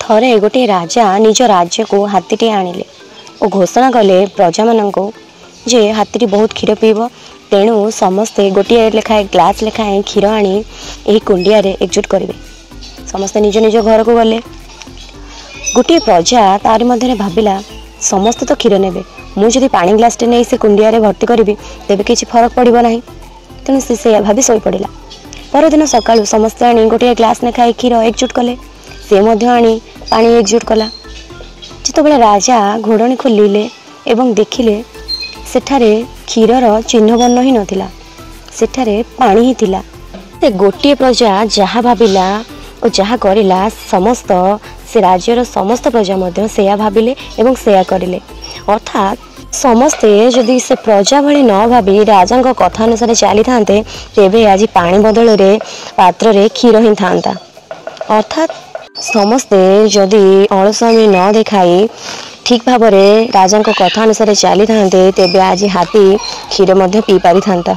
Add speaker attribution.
Speaker 1: ଥରେ ଗୋଟିଏ ରାଜା ନିଜ ରାଜ୍ୟକୁ ହାତୀଟିଏ ଆଣିଲେ ଓ ଘୋଷଣା କଲେ ପ୍ରଜାମାନଙ୍କୁ ଯେ ହାତୀଟି ବହୁତ କ୍ଷୀର ପିଇବ, ତେଣୁ ସମସ୍ତେ ଗୋଟିଏ ଲେଖାଏଁ ଗ୍ଲାସ୍ ଲେଖାଏଁ କ୍ଷୀର ଆଣି ଏହି କୁଣ୍ଡିଆରେ ଏକଜୁଟ କରିବେ। ସମସ୍ତେ ନିଜ ନିଜ ଘରକୁ ଗଲେ। ଗୋଟିଏ ପ୍ରଜା ତାରି ମଧ୍ୟରେ ଭାବିଲା, ସମସ୍ତେ ତ କ୍ଷୀର ନେବେ, ମୁଁ ଯଦି ପାଣି ଗ୍ଲାସ୍ଟେ ନେଇ ସେ କୁଣ୍ଡିଆରେ ଭର୍ତ୍ତି କରିବି ତେବେ କିଛି ଫରକ ପଡ଼ିବ ନାହିଁ। ତେଣୁ ସେ ସେଇଆ ଭାବି ଶୋଇପଡ଼ିଲା। ପରଦିନ ସକାଳୁ ସମସ୍ତେ ଆଣି ଗୋଟିଏ ଗ୍ଲାସ୍ ଲେଖାଏଁ କ୍ଷୀର ଏକଜୁଟ କଲେ। ସେ ମଧ୍ୟ ଆଣି ପାଣି ଏକଜୁଟ କଲା। ଯେତେବେଳେ ରାଜା ଘୋଡ଼ଣୀ ଖୋଲିଲେ ଏବଂ ଦେଖିଲେ, ସେଠାରେ କ୍ଷୀରର ଚିହ୍ନବର୍ଣ୍ଣ ହିଁ ନଥିଲା, ସେଠାରେ ପାଣି ହିଁ ଥିଲା। ସେ ଗୋଟିଏ ପ୍ରଜା ଯାହା ଭାବିଲା ଓ ଯାହା କରିଲା, ସମସ୍ତ ସେ ରାଜ୍ୟର ସମସ୍ତ ପ୍ରଜା ମଧ୍ୟ ସେୟା ଭାବିଲେ ଏବଂ ସେୟା କରିଲେ। ଅର୍ଥାତ୍ ସମସ୍ତେ ଯଦି ସେ ପ୍ରଜା ଭଳି ନ ଭାବି ରାଜାଙ୍କ କଥା ଅନୁସାରେ ଚାଲିଥାନ୍ତେ, ତେବେ ଆଜି ପାଣି ବଦଳରେ ପାତ୍ରରେ କ୍ଷୀର ହିଁ ଥାନ୍ତା। ଅର୍ଥାତ୍ ସମସ୍ତେ ଯଦି ଅଳସୁଆମି ନ ଦେଖାଇ ଠିକ୍ ଭାବରେ ରାଜାଙ୍କ କଥା ଅନୁସାରେ ଚାଲିଥାନ୍ତେ, ତେବେ ଆଜି ହାତୀ କ୍ଷୀର ମଧ୍ୟ ପିଇ ପାରିଥାନ୍ତା।